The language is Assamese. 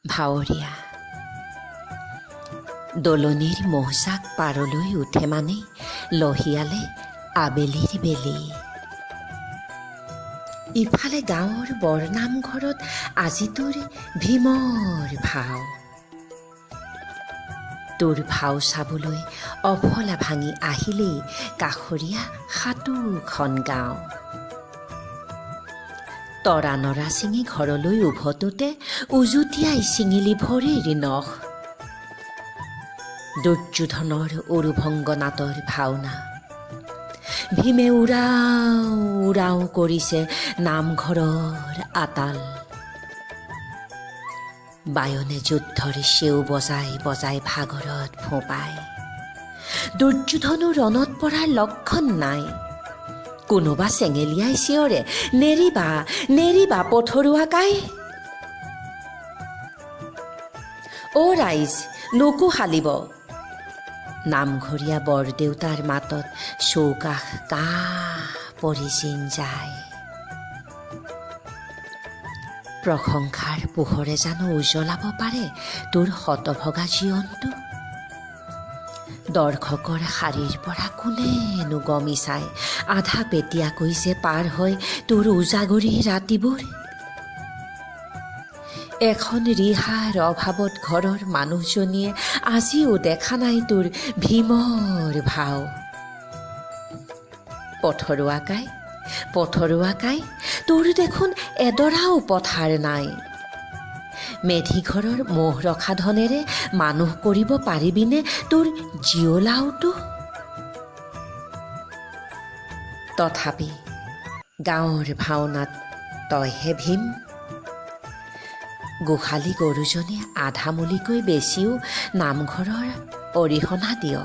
ভাৱৰীয়া দলনিৰ মৌচাক পাৰলৈ উঠে মানে লহিয়ালে আবেলিৰ বেলি। ইফালে গাঁৱৰ বৰনামঘৰত আজি তোৰ ভীমৰ ভাও। তোৰ ভাও চাবলৈ অফলা ভাঙি আহিলেই কাষৰীয়া সাতোখন গাঁও। তৰা নৰা ছিঙি ঘৰলৈ উভতোতে উজুটিয়াই ছিঙিলি ভৰিৰ নখ। দুৰ্যোধনৰ উৰুভংগ নাটৰ ভাওনা ভীমে উৰাও উৰাও কৰিছে নামঘৰৰ আতাল। বায়নে যুদ্ধৰ চেও বজাই বজাই ভাগৰত ফোঁপায়। দুৰ্যোধনো ৰণত পৰাৰ লক্ষণ নাই। কোনোবা চেঙেলীয়াই চিঞৰে, নেৰিবা নেৰিবা পথৰুৱা কাই। অ' ৰাইজ, নোকোহালিব। নামঘৰীয়া বৰদেউতাৰ মাতত চৌকাষ কাহ পৰি চিন যায়। প্ৰশংসাৰ পোহৰে জানো উজ্বলাব পাৰে তোৰ হতভগা জীৱনটো? দৰ্শকৰ শাৰীৰ পৰা কোনেনো গমি চায় আধা পেটীয়াকৈ যে পাৰ হয় তোৰ উজাগৰী ৰাতিবোৰ? এখন ৰিহাৰ অভাৱত ঘৰৰ মানুহজনীয়ে আজিও দেখা নাই তোৰ ভীমৰ ভাও। পথৰুৱা কাই, পথৰুৱা কাই, তোৰ দেখোন এডৰাও পথাৰ নাই। মেধি ঘৰৰ ম'হ ৰখা ধনেৰে মানুহ কৰিব পাৰিবিনে তোৰ জিঅলাওটো? তথাপি গাঁৱৰ ভাওনাত তইহে ভীম। গোহালি গৰুজনী আধামূলিকৈ বেছিও নামঘৰৰ অৰিহণা দিয়।